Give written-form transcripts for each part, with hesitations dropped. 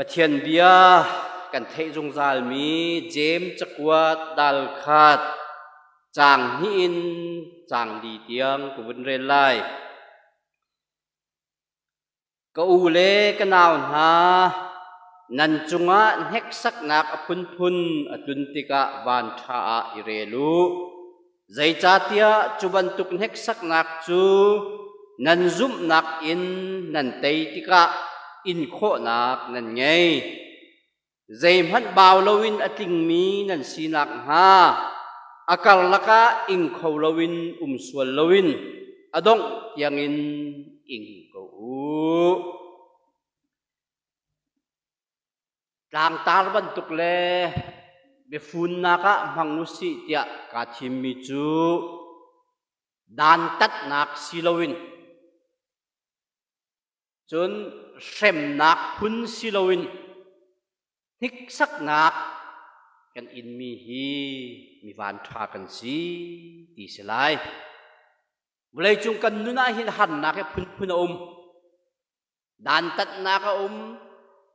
Pathian bia kan theih zungzalmi Jeim cakuat dal khat caang hnih in caang li tiang ka vun rel lai. Ka u le ka nau hna, nan cungah hneksaknak a phunphun a tlun tikah vanṭha ah i rel u. Zeicahtiah cu bantuk hneksaknak cu nan zumhnak in nan tei tikah in khawhnak nan ngei. Zeihmanh bau loin a tlingmi nan si nakhnga a karlak ah ing kho loin um sual loin a dongh tiangin ing ko u. Tlangtar bantuk le biafunnak ah hmang u sih tiah kaa thimmi cu dantatnak si loin Cun hremnak phun si loin hniksaknak kan inmi hi mi vanṭha kan si ti si lai. Vawleicung kan nun ah hin harnak hi phunphun a um. Dantatnak a um,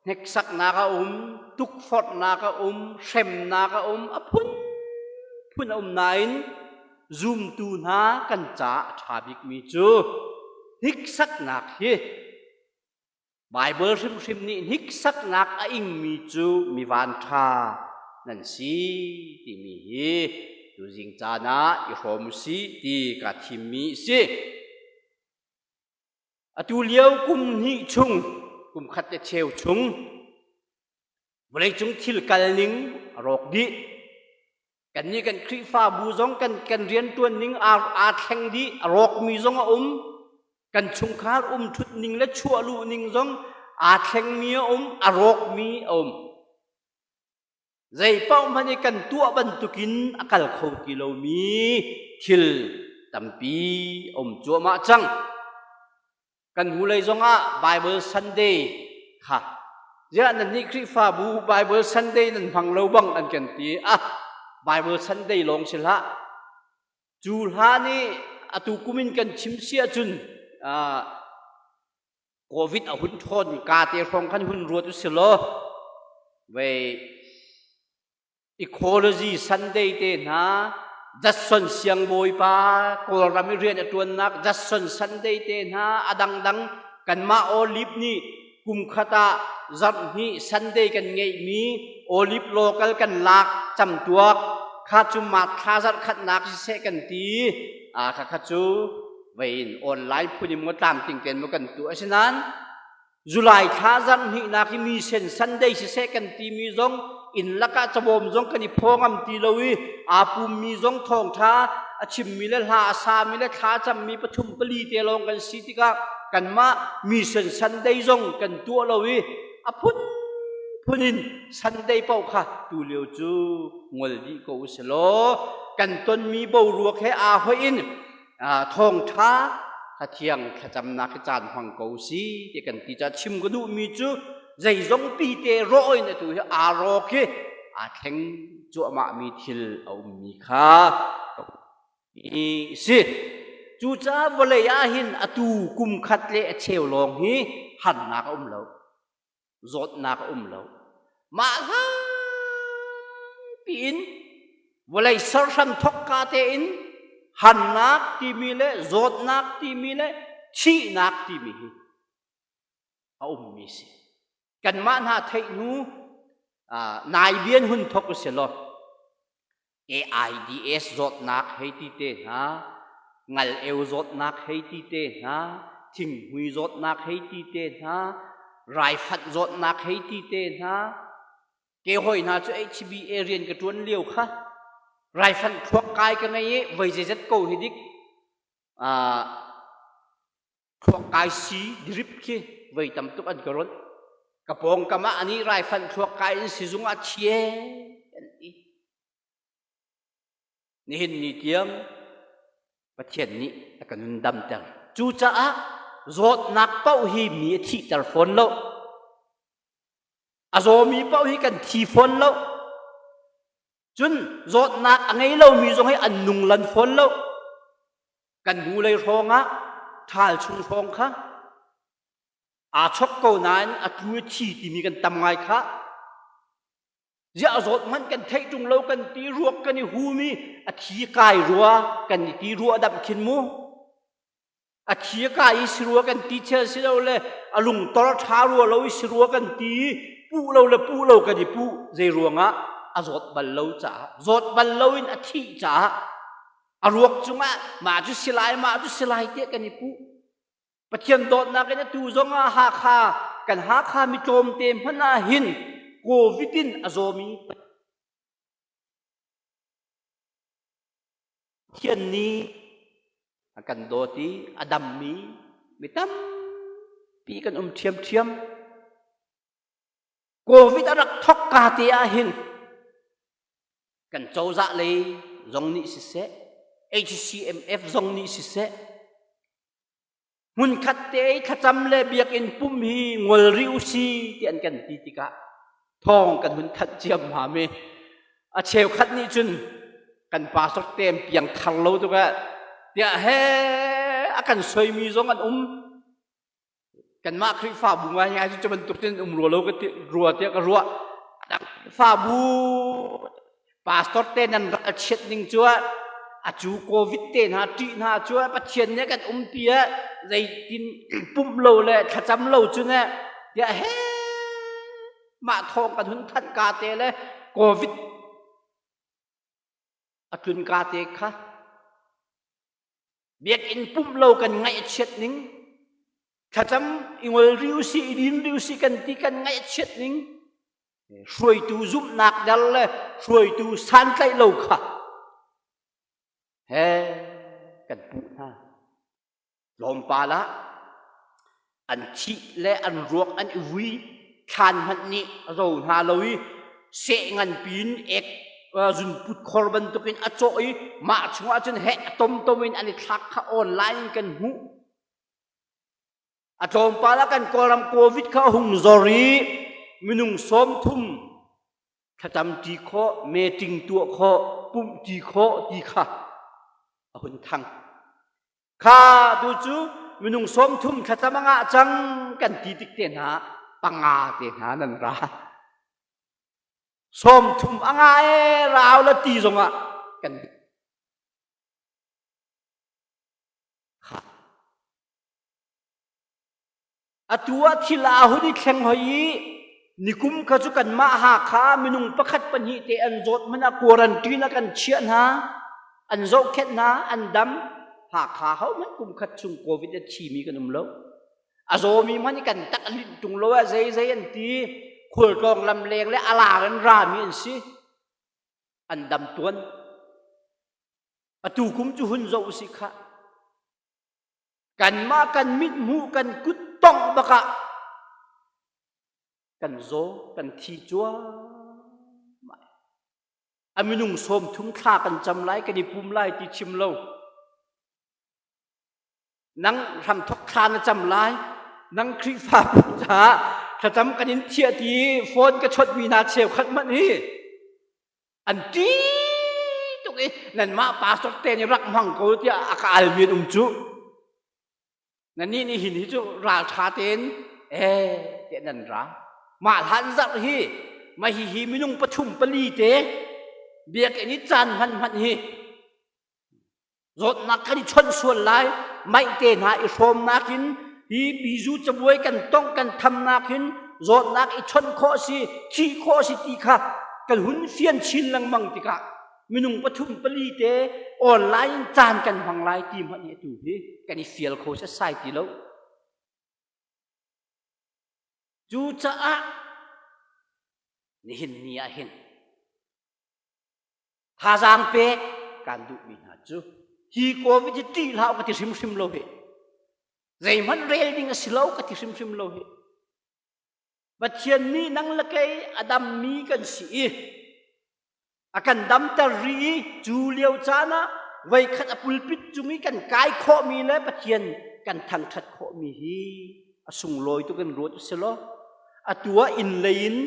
hneksaknak a um, tukforhnak a um, hremnak a um, a phunphun a um nain zumtu hna kan caah a ṭha bikmi cu hniksaknak hi Baibal hrimhrim nih hniksaknak a ingmi cu mi vanṭha nan si timi hi tuzing caan ah i hrawm u sih ti kaa thimmi a si. Atu lio kum hnih chung, kum khat le cheu chung vawleicung thil kal ning a rawk dih. Kannih kan Khrihfabu zong kan kan rianṭuan ning aa aa thleng dih, a rawkmi zong a um. Kan chungkhar um ṭhut ning le chuah luh ning zong aa thlengmi a um, a rawkmi a um. Zei paoh hmanh i kan tuah bantukin a kal kho ti lomi thil tampi a um cuahmah cang. Kan hnulei zongah Bible Sunday kha ziah nannih Khrihfabu Bible Sunday nan hmang lo bang an kan ti. Ah, Bible Sunday lawng si hlah. Cu hla nih atu kum in kan chim si ahcun COVID a hun ṭhawn ka te hrawng khan hun ruat u si law vei Ecology Sunday te hna Judson siangbawipa Kawlram i rian a ṭuannak Judson Sunday te hna a dangdang kanmah Olive nih kum khat ah zarh hnih Sunday kan ngeihmi Olive local kan lak camtuak kha cu mat thla zarh khatnak siseh kan ti a kha kha cu vein online phun in maw tlamtling tein maw kan tuah asinain July thla zarh hnihnak hi mission Sunday siseh kan timi zong inn lakah cawm zong kan i phaw ngam ti lo i aa pummi zong thawngṭha a chimmi le hla a sami le thla cammi pathum pali te lawng kan si tikah kanmah mission Sunday zong kan tuah lo i a phunphun in Sunday paoh kha tu lio cu ngol dih ko u law kan tonmi boruak he aa hoih in thawngṭha Cathiang thlacamnak hi caan hmang ko si ti kan ti ca chim ka duhmi cu zeizong pi te rawh in atu hi aa rawk hi aa thleng cuahmahmi thil a ummi kha i si. Cucaah vawlei ah hin atu kum khat le a cheu lawng hi harnak a um lo. Zawtnak a um lo. Mah hlan piin vawlei serhram thokka tein hannak timi le zawtnak timi le thihnak timi hi a ummi si. Kanmah hna theih hnu nai bian hun thok u si law AIDS zawtnak hei ti te hna, ngal eu zawtnak hei ti te hna, thinghmui zawtnak hei ti te hna, raifanh zawtnak hei ti te hna, ke hoi hna cu HBA rian ka ṭuan lio kha raifanh thluak kai ka ngei i voi zeizat ko hi dik thluak kai si drip khi voi tam tuk an ka ronh. Ka pawngkam ah ani raifanh thluak kai in sizung ah thie an ti. Nihin ni tiang Pathian nih a ka nun damter. Cucaah zawtnak paoh hi mi a thihter fawn lo. A zawmi paoh hi kan thi fawn lo. Cun zawtnak a ngei lomi zong hi an nung lan fawn lo. Kan hnulei hrawng ah ṭhal chung hrawng kha. Aa chok ko nain a tlu i thi timi kan tam ngai khah. Ziah zawt hmanh kan theih ṭung lo kan ti ruak kan i hum i a thi kai rua kan i ti rua damh khin mu. A thi kai i si rua kan ti chel si lo le a lungtor ṭha rua lo i si rua kan ti i puh lo le puh lo kan i puh zei ruangah a zawt bal lo caah zawt bal lo in a thih caah a ruak cungah mah cu si lai mah cu si lai tiah kan i puh. Pathian dawtnak in atu zongah Hakha kan Hakha mi tlawmte hmanh ah hin COVID in a zawmi Pathian nih a kan dawt i a dammi mi tampi kan um ṭhiamṭhiam. COVID a rak thawk ka te ah hin kan cozah lei zong nih siseh, HCMF zong nih siseh, hmunkhat te i thlacam le biakinn pum hi ngol rih u si ti an kan ti tikah thawng kan hun thanh ciammam i a cheukhat nih cun kan pastor te an piang thar lo tuk ah tiah he a kan soimi zong an um. Kanmah Khrihfabu ngaingai cu cu bantuk cun um rua lo ka ti rua tiah ka ruah. Khrihfabu pastor te nan rak a chiat ning cu a cu COVID te hna ṭih hna cu Pathian nih kan umpi ah zeitin pumh lo le thlacam lo cu ne tiah he mah thawng kan hun thanh ka te le COVID a tlun ka te kha Biakinn pumh lo kan ngaihchiat ning, thlacam i ngol ri usih, i din ri usih kan ti kan ngaihchiat ning, hruaitu zumhnak dal le hruaitu santlaih lo kha he kan puh hna. Tlawmpal ah An thih le an ruak an i vui thlan hmanh nih a zo hna lo i seh nganpi in ek zunput khor bantukin a cawh i mah chungah cun heh a tomtom in an i thlak kha online in kan hmuh. A tlawmpal ah kan Kawlram COVID kha a hung zor i minung 30 thlacam ṭi khawh, meeting tuah khawh, pumh ṭi khawh ti kha a hun thang. Kha tu cu minung 30 thlacam a ngah cang kan ti tik te hna panga te hna nan ra. 30 a ngah e rau la ti zongah kan kha. Atu ah thil aa hun i thleng hoi i nikum kha cu kanmah Hakha minung pakhat pahnih te an zawt hmanh ah quarantine ah kan chiah hna, an zohkhenh hna, an dam. Hakha hohmanh kum khat chung COVID a thimi kan um lo. A zawmi hmanh kan tak a linh ṭung lo ah zeizei an ti. Khualtlawng lamleng le a lar in rami an si. An dam tuan. Atu kum cu hun zoh usih khah. Kanmah kan mithmuh kan kut tongh bakah kan zaw kan thi cuahmah. A minung 30 thla kan cam lai kan i pum lai ti chim lo. Nang hramthok thla na cam lai nang Khrihfabu caah thlacam kan in thiah ti phone ka chawt mi hna cheukhat hmanh hi An ṭi tuk i nanmah pastor te nih rak hmang ko tiah a ka almi an um cu. Nannih nih hin hi cu ralṭha tein ee tiah nan ra. Mah hlan zarh hi mah hihi minung pathum pali te biakinn i caan hman hmanh hi Zawtnak kan i chawnh sual lai, maihte hna i hrawmnak in hi bizu cabuai kan tongh kan thamnak hin zawtnak i chawnh khawh si, thih khawh si ti kha kan hun fian chin lengmang tikah minung pathum pali te online in caan kan hmang lai ti hmanh hi atu hi kan i fial kho setsai ti lo. Cucaah nihin ni ah hin Thazaang pek kan duhmi hna cu hi COVID hi ṭih hlah ka ti hrimhrim lo hi. Zeihmanh rel ding a si lo ka ti hrimhrim lo hi. Pathian nih nang le kei a dammi kan si i a kan damter rih i cu lio caan ah voikhat a pulpit cung i kan kai khawhmi le Pathian kan thangṭhat khawhmi hi a sunglawi tuk in ruat usih law atu ah inn lei in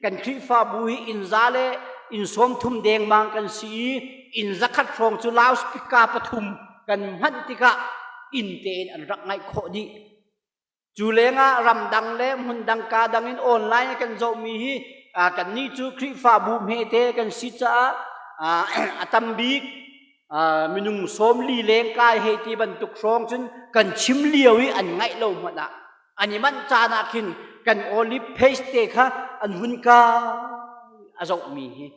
kan Khrihfabu hi inn za le inn 30 dengmang kan si i inn 100 hrawng cu loudspeaker pathum kan hman tikah inn tein an rak ngaih khawh dih. Cu lengah ramdang le hmundang ka dang in online kan zohmi hi kannih cu Khrihfabu hmete kan si caah a tam bik minung 40 leng kai hei ti bantuk hrawng cun kan chim lio i an ngaih lo hmanh ah an i manh caan ah khin kan olive paste te kha an hun ka a zohmi hi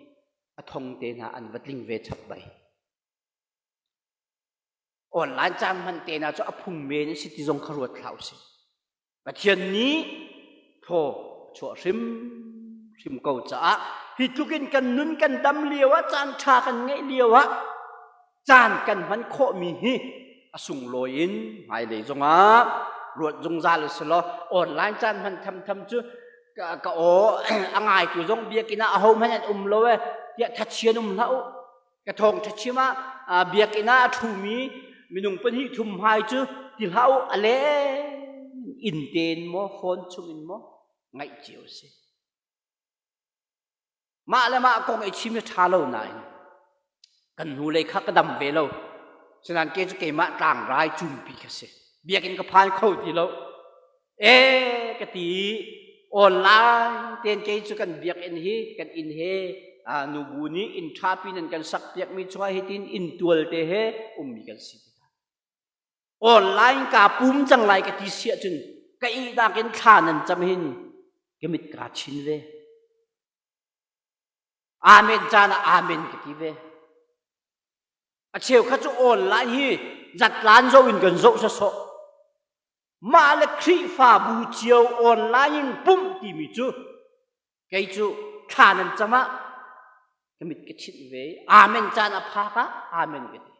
a thong te hna an va tling ve chap bai. Online caan hman te na cu a phung men a si ti zong kha ruat hlah usih. Pathian nih thaw chuah hrim hrim ko caah hi tluk in kan nun kan dam lio ah caan ṭha kan ngeih lio ah caan kan hman khawhmi hi a sunglawi in hmailei zongah ruat zungzal u si law online caan hman thamtham cu ka, ka aw a ngaitu zong biakinn ah aho hmanh an um lo e tiah thachian um hlah u Ka thawngṭha chim ah biakinn ah a ṭhumi minung pahnih thum hmai cu ti hlah u a leng inn tein maw phone chung in maw ngaih cio a si. Mah le mah kong i chim hi ṭha lo nain kan hnulei kha ka dam ve lo. Sinain ke cu keimah tlangrai cumpi ka si. Biakinn ka phan kho ti lo. E ka ti online ten kei cu kan biakinn hi kan inn he nubu nih inn ṭhapi nan kan sak piakmi chungah hitin inn tual te he ummi kan si tikah online ka pum cang lai ka ti siah cun ka ihnak in thla nan cam hin ka mit kaa chin ve Amen caan ah amen ka ti ve. A cheu kha cu online hi zatlan zoh in kan zoh sawsawh. Mah le Khrihfabu cio online in pumh timi cu kei cu thla nan cam ah ka mit ka chinh ve. Amen caan a phak ah amen ka ti.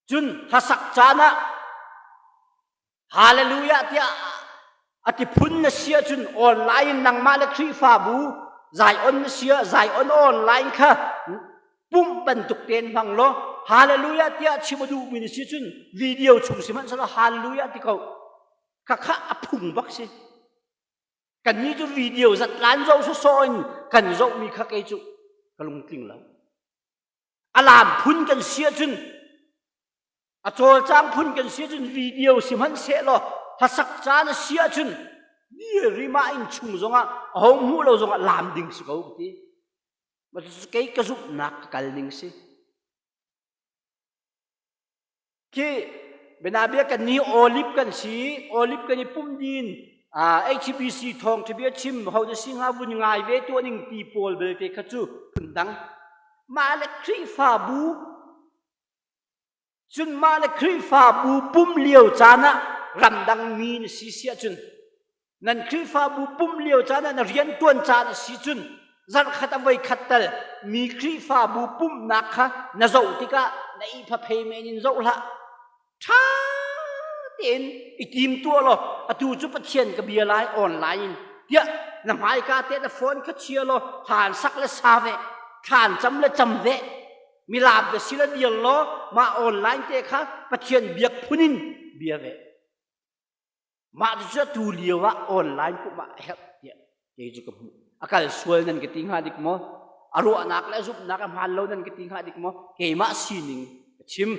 Cun hlasak caan ah Hallelujah tiah a ti phun na si ahcun online in nangmah le Khrihfabu Zion na si ah Zion online kha pumh bantuk tein hmang law Hallelujah tiah chim a duhmi na si cun video chung si hmanh selaw Hallelujah ti ko. Khakha a phung bak si. Kannih cu video zatlan zoh sawsawh in kan zohmi kha kei cu ka lungtling lo. A laam phun kan si ahcun a cawlcang phun kan si ahcun video si hmanhsehlaw hlasak caan a si ahcun rima inn chung zongah a ho hmuh lo zongah laam ding si ko ka ti. Kei ka zumhnak ka kal ning si. Khi bianabia kan ni olive kan si, olive kan i pum din HBC thawng bia chim ho na si nga vun ngai ve tuah ning ti pawl belte kha cu phundang. Mah le Khrihfabu cun mah le Khrihfabu pum lio caan ah ramdang mi na si siah cun Nan Khrihfabu pumh lio caan ah na rianṭuan caan a si cun zarhkhat a voikhat tal mi Khrihfabu pumhnak kha na zoh tikah na ihphaphe men in zoh hlah. Ṭha tein i tim tuah law atu cu Pathian ka bia lai online in tiah na hmaika te na phone kha chia law hlan sak le sa ve, thlan cam le cam ve, milap ve si le dir law mah online te kha Pathian biak phun in bia ve. Mah cu tu lio ah online pumh ah a herh tiah kei cu ka hmuh. A kal sual nan ka ti hnga dik maw? A ruahnak le a zumhnak a hmaan lo nan ka ti hnga dik maw? Keimah sining ka chim.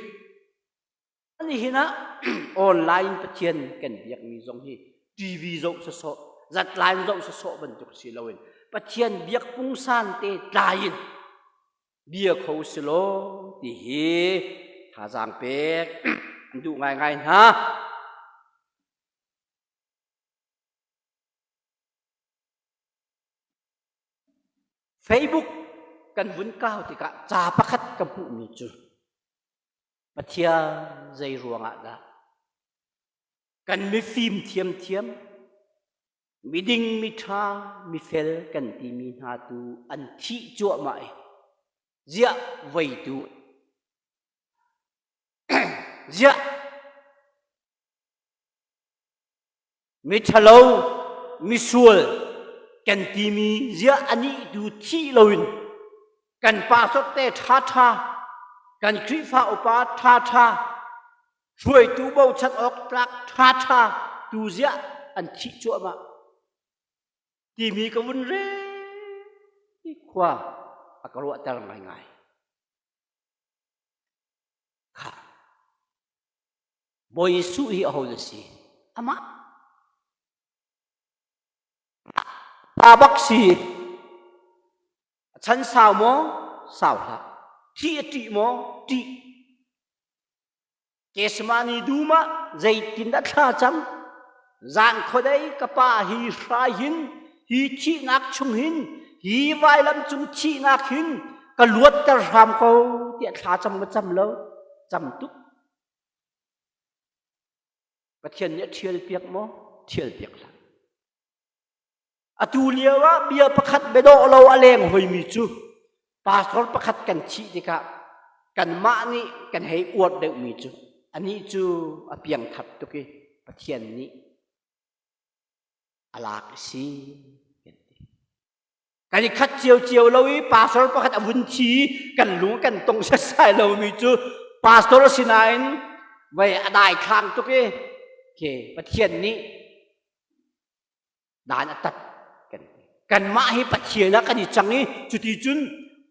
Nihin ah online Pathian kan biakmi zong hi TV zoh sawsawh, zatline zoh sawsawh bantuk si loin Pathian biak pungsan te tlai in bia kho si law ti hi thazaang pek an duh ngaingai hna. Facebook kan vun kau tikah ca pakhat ka hmuhmi cu Pathian zei ruangah dah kan mifim thiamthiam Miding, miṭha, mifel kan timi hna tu an thih cuahmah i ziah voitu ziah miṭhalo, misual kan timi ziah anih tu thih loin kan pastor te ṭhaṭha, kan Khrihfa upa ṭhaṭha, hruaitu bochan awk tlak ṭhaṭha tu ziah an thih cuahmah timi ka vun rel khua a ka ruahter ngaingai. Kha. Bawi Jesuh hi aho na si? Amah. Pa bak si. A chan sau maw? Sau hlah. Thih a ṭih maw? Ṭih. Kesemani dum ah zeitindah thla cam? Zan khuadei ka pa hi hrai hin, hi thihnak chung hin, hi vailam cung thihnak hin ka luatter hram ko tiah thla cam ka cam lo. Cam tuk. Pathian nih a ṭhial piak maw? Ṭhial piak hlah. Atu lio ah bia pakhat biadawh lo a leng hoimi cu pastor pakhat kan thih tikah kanmah nih kan hei uar deuhmi cu anih cu a piangthar tuk i Pathian nih a lak a si kan ti. Kan i khat ciocio lo i pastor pakhat a vun thi kan lung kan tong setsai lomi cu pastor a si nain vei a daithlang tuk i ke Pathian nih dan a tat kan ti. Kanmah hi Pathian ah kan i cang i cuti cun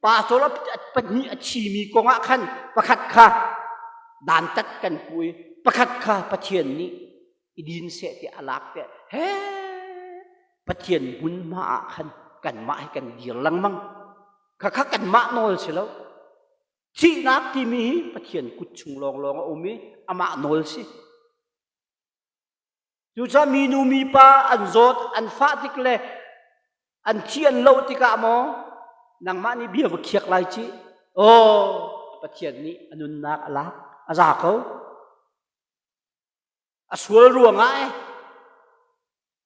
pastor pahnih a thimi kong ah khan pakhat kha dantat kan pu i pakhat kha Pathian nih i din seh tiah a lak tiah he Pathian hmunhma ah khan kanmah hi kan dir lengmang. Khakha kanmah nawl si lo. Thihnak timi hi Pathian kut chung lawnglawng a um i amah nawl si. Cucaah minu mipa an zawt, an fah tik le an thi an loh tikah maw nangmah nih bia va khiak lai ci. Aw, Pathian nih a nunnak a lak, a za ko. A sual ruangah eh,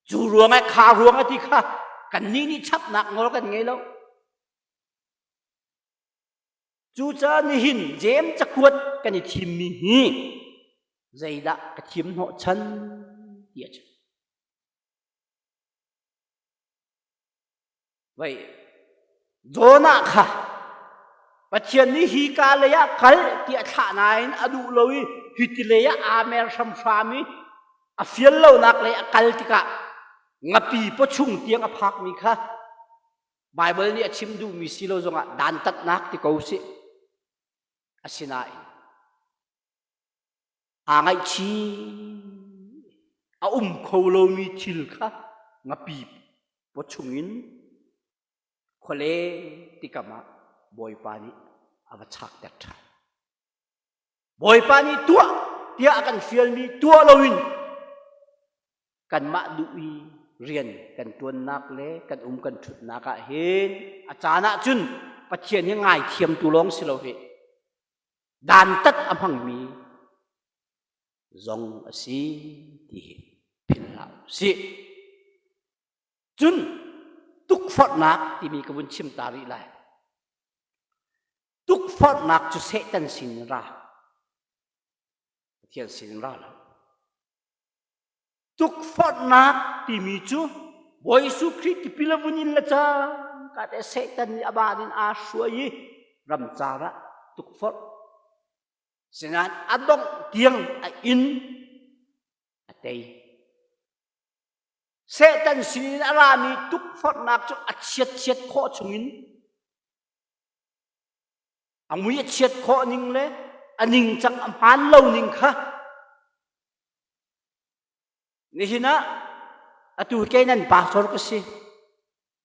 cu ruangah kha ruangah ti kha kannih nih chapnak nawl kan ngei lo. Cucaah nihin Jeim cakuat kan i thimmi hi zeidah ka thim hnawhchan ti a chim. Vei Jonah kha Pathian nih hi ka lei ah kal ti a thlah nain a duh lo i hi ti lei ah aa mer hramhram i a fial lonak lei a kal tikah ngapi pawchung tiang a phakmi kha Baibal nih a chim duhmi si lo zongah dantatnak ti ko sih. Asinain aa ngaihchih a um kho lomi thil kha ngapi paw chungin khuale tikam ah Bawipa nih a va chakter ṭhan. Bawipa nih tuah tiah a kan fialmi tuah loin kanmah duh i rian kan ṭuannak le kan um kan ṭhutnak ah hin a caan ah cun Pathian hi ngaithiamtu lawng si lo hi dantat a hmangmi zong a si ti hi philh hlah u sih. Cun tukforhnak timi ka vun chim ta rih lai. Tukforhnak cu Satan sin in ra. Pathian sin in ra lo. Tukforhnak timi cu Bawi Jesuh Khrih tipil a vun in le cangka te Satan nih a van in aa hruai i ramcar ah tukforh. Sinain a dongh tiang a in a tei. Satan sinin a rami tukforhnak cu a chiatchiat khawh chungin a mui a chiat khawh ning le a ningcang a hmaan lo ning kha Nihin ah atu ke nan pastor ka si.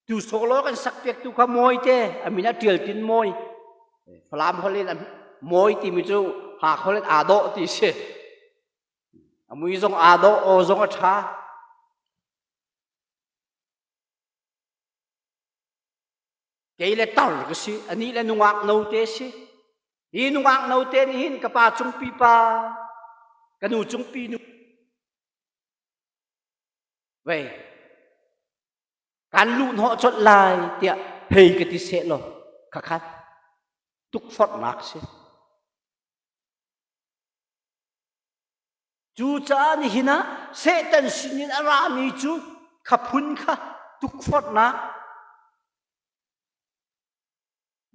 Tu solo kan sak piak tu kha mawi te a min ah Tial Tin Mawi. Falam holh in mawi timi cu Hakha holh in aa dawh ti si. A mui zong aa dawh, aw zong a ṭha. Kei le tar ka si, anih le nungak note si. Hi nungak note nih hin ka pa cungpi pa, ka nu cungpi nu. Vei, kan luh hnawh colh lai tiah hei ka ti seh law khakhat tukforhnak si. Cucaah nihin ah Satan sinin a rami cu kha phun kha tukforhnak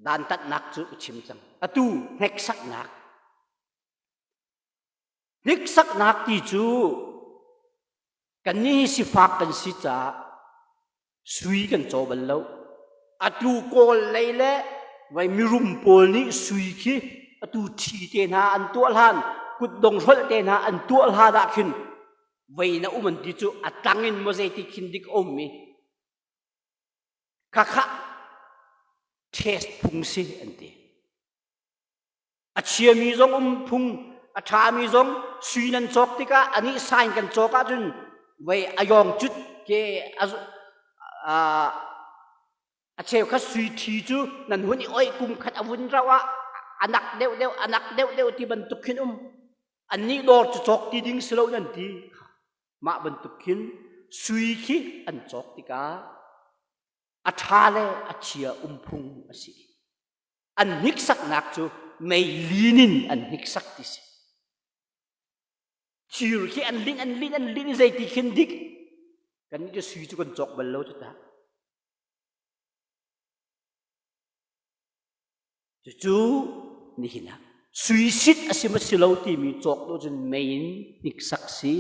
dantatnak cu a chim cang. Atu hneksaknak. Hneksaknak ti cu kannih hi sifak kan si caah Sui kan caw bal lo. Atu Kawl lei le vai mirum pawl nih sui khi atu ṭhi te hna an tuah hlan. kutdong hrolh te hna an tuah hlan ah khin vei na um an ti cu a tlang in maw zeiti khin dik a um i khakha test phung si an ti. A chiami zong um phung, a ṭhami zong sui nan cawk tikah anih sign kan cawk ahcun vei a yawng cut ke a a cheukhat sui ṭhi cu nan hun i oih kum khat a vun rauh ah a nak deuhdeuh a nak deuhdeuh ti bantuk khin um. Annih dawr cu cawk ti ding si lo nan ti. Mah bantuk khin sui khi an cawk tikah a ṭha le a chia um phung a si. An hniksaknak cu mei lin in an hniksak ti si. Thir khi an linh an linh an linh zeiti khin dik kan nih cu sui cu kan cawk bal lo cu ta. Cucu nihin ah suisit a si maw si lo timi cawk lo cun mei in hniksak si.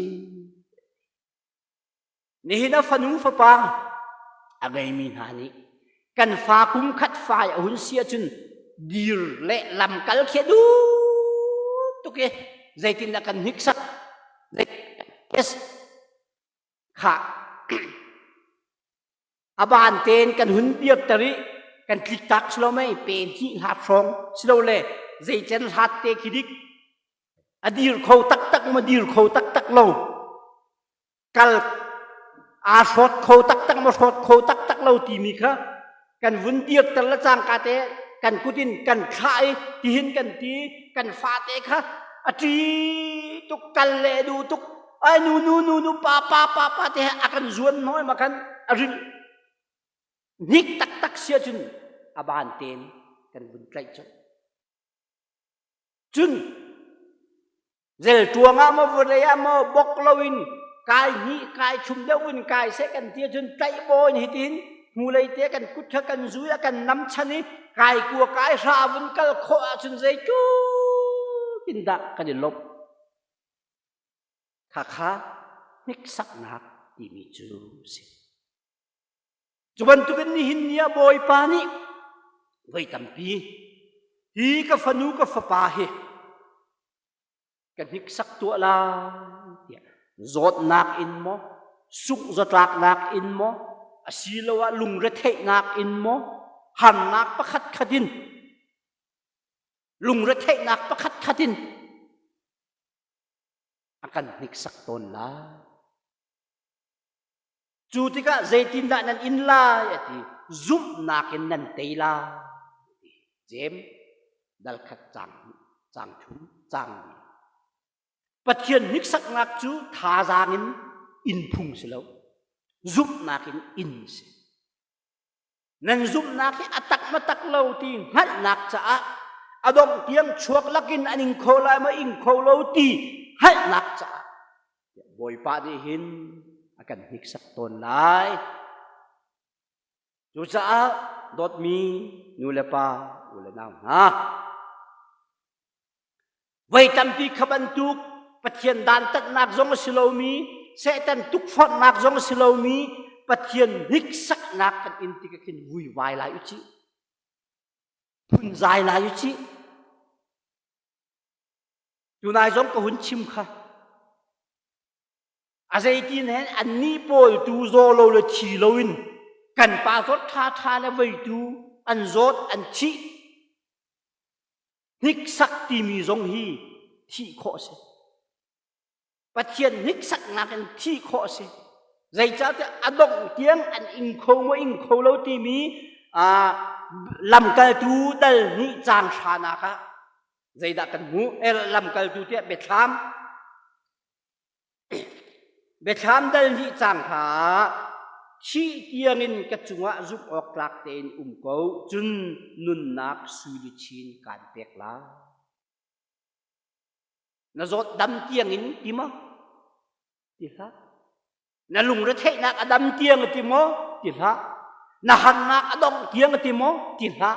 Nihin ah fanu fapa a ngeimi hna nih kan fa kum khat fai a hun si ahcun dir le lamkal khi a duh tuk i zeitindah kan hniksak yes kha A ban tein kan hun dirter i kan tliktak si lo mei pe hnih hlat hrawng silole zeicen hlat te khi dik a dir kho taktak maw dir kho taktak lo kal aa hrawt kho taktak maw hrawt kho taktak lo timi kha kan vun dirter le cangka te kan kut in kan thlah i tihin kan ti kan fate kha a ṭi tuk kal le duh tuk ai nu nu nu nu pa pa pa pa te a kan zuan noi ma khan a rin hnik taktak sia cun a ban ten kan vun tlaih cu cun zel tuang ah maw vawlei ah maw bok loin kai hnih kai thum deuh in kai se kan ti cun tlaih bawi hitin hnulei te kan kut kha kan zui a kan nam chan i kai kua kai hra vun kal khawh ahcun zei tin dah kan i lawmh Khakha hniksaknak timi cu si. Cu bantukin nihin ni ah Bawipa nih voi tampi hi ka fanu ka fapa hi ka hniksak tuah lai tiah zawtnak in maw sungh zatlaknak in maw asiloah lungretheihnak in maw harnak pakhat khat in lungretheihnak pakhat khat in a kan hniksak tawn lai. Cu tikah zeitindah nan in lai a ti. Zumhnak in nan tei lai. Jem dal khat cang cang thum cang ni. Pathian hniksaknak cu thazaang in in phung si lo. Zumhnak in in si. Nan zumhnak hi a tak ma tak lo ti hngalhnak caah a dongh tiang chuak lakin an ing kho lai maw ing kho lo ti hngalhnak caah Bawipa nih hin a kan hniksak tawn lai. Cucaah dawtmi nu le pa u le nau hna Voi tampi kha bantuk Pathian dantatnak zong a si lomi, Satan tukforhnak zong a si lomi, Pathian hniksaknak kan in tikah khin vuivai lai u cih. Phunzai lai u cih. Tunai zong ka hun chim kha. A zeitin hen annih pawl tu zaw lo le thi loin kan pa zawt ṭha ṭha le vei tu an zawt an thih Hniksak timi zong hi thih khawh a si. Pathian hniksaknak in thih khawh a si. Zeicahtiah a dongh tiang an ing kho maw ing kho lo timi lamkaltu dal hnih caang hranak ah zeidah kan hmuh? Lamkaltu tiah biathlam Biathlam dal hnih cang hna thih tiangin ka cungah zumh awk tlak tein um ko, cun nunnak suiluchin kaan pek lai. Na zawt dam tiangin ti maw? Ti hlah. Na lungretheihnak a dam tiang ti maw? Ti hlah. Na harnak a dongh tiang ti maw? Ti hlah.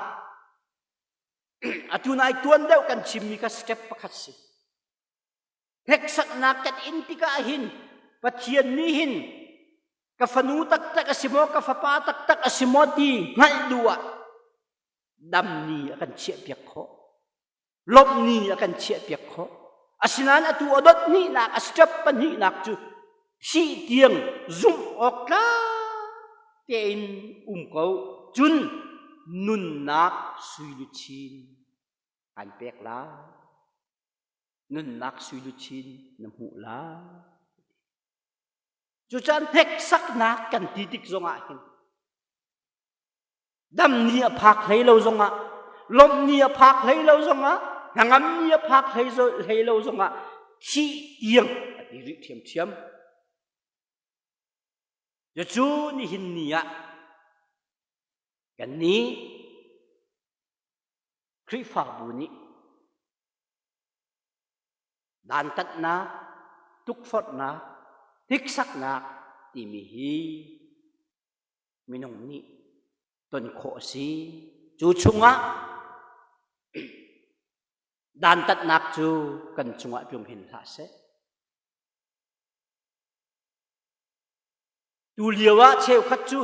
Atu nai tuan deuh kan chimmi kha step pakhat si. Hneksaknak kan in tikah hin Pathian nih hin ka fanu taktak a si maw ka fapa taktak a si maw ti hngalh duh ah dam ni a kan chiahpiak khawh lawmh ni a kan chiahpiak khawh. Asinain atu a dot hnihnak, a step pahnihnak cu thih tiang zumh awk tlak tein um ko. Cun nunnak suiluchin an pek lai. Nunnak suiluchin na hmuh lai. Cucaah hneksaknak kan ti tik zongah hin dam ni a phak hlei lo zongah lawmh ni a phak hlei lo zongah hnangam ni a phak hlei lo zongah thih tiang a ti rih ṭhiamṭhiam. Cucu nihin ni ah kannih Khrihfabu nih dantatnak, tukforhnak, hniksaknak timi hi minung nih ton khawh a si. Cu chungah dantatnak cu kan cungah tlung hin hlah seh. Tu lio ah cheukhat cu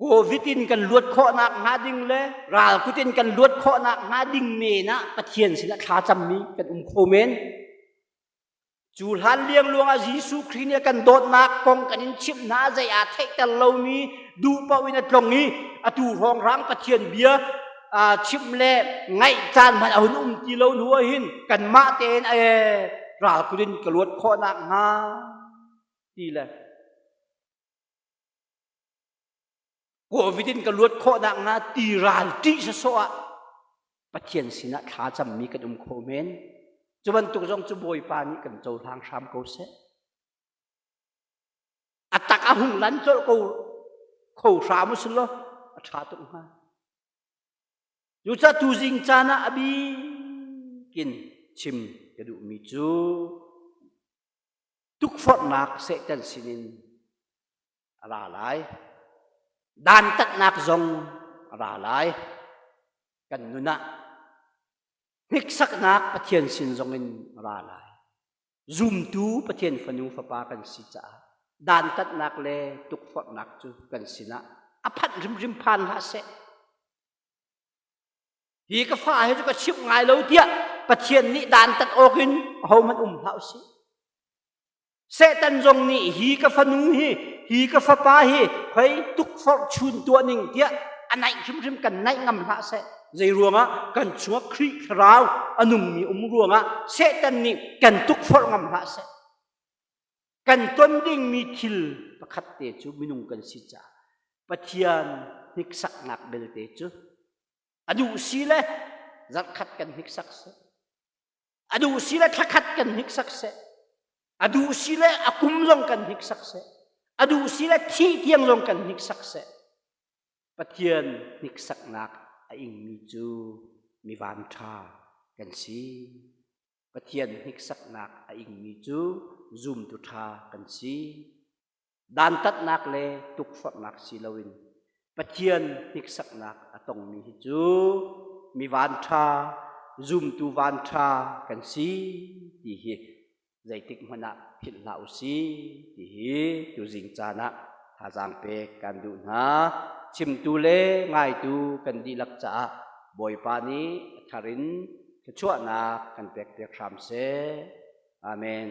Covid in kan luat khawhnak hnga ding le ral kut in kan luat khawhnak hnga ding men ah Pathian sinah thla cammi kan um kho men. Cu hlan liangluang ah Jesuh Khrih nih a kan dawtnak kong kan in chimh hna zei aa theihter lomi duh paoh in a tlong i atu hrawnghrang Pathian bia chimh le ngaih caan hmanh a hun um ti lo hnu ah hin kanmah tein ral kut in ka luat khawhnak hnga ti le Covid in ka luat khawhnak hnga ti ral ṭih sawsawh ah Pathian sinah thla cammi kan um kho men. Cu bantuk zong cu Bawipa nih kan cohlang hram ko seh. A tak a hung lan colh ko kho hram usih law a ṭha tuk hnga. Cucaah tuzing caan ah a bikin chim ka duhmi cu tukforhnak Satan sinin a ra lai. Dantatnak zong a ra lai. Kan nun ah hniksaknak Pathian sin zong in a ra lai. Zumtu Pathian fanu fapa kan si caah dantatnak le tukforhnak cu kan sinah a phanh hrimhrim phan hlah seh. Hi ka fa hi cu ka chimh ngai lo tiah Pathian nih dantat awk in ahohmanh um hlah usih. Satan zong nih hi ka fanu hi, hi ka fapa hi khoi tukforh chun tuah ning tiah a naih hrimhrim kan naih ngam hlah seh. Zei ruangah kan chungah Khrih thlarau a nungmi um ruangah Satan nih kan tukforh ngam hlah seh. Kan ton dingmi thil pakhat te cu minung kan si caah Pathian hniksaknak belte cu a duh si le zarhkhat kan hniksak seh. A duh si le thlakhat kan hniksak seh. A duh si le a kum zong kan hniksak seh. A duh si le thih tiang zong kan hniksak seh. Pathian hniksaknak a ingmi cu mi vanṭha kan si. Pathian hniksaknak a ingmi cu zumtu ṭha kan si. Dantatnak le tukforhnak si loin Pathian hniksaknak a tongmi hi cu mi vanṭha, zumtu vanṭha kan si ti hi zeitik hmanh ah philh hlah u sih ti hi tuzing caan ah thazaang pek kan duh hna. Chimtu le ngaitu kan dihlak caah Bawipa nih a thar in thluachuahnak kan pekpiak hram seh. Amen.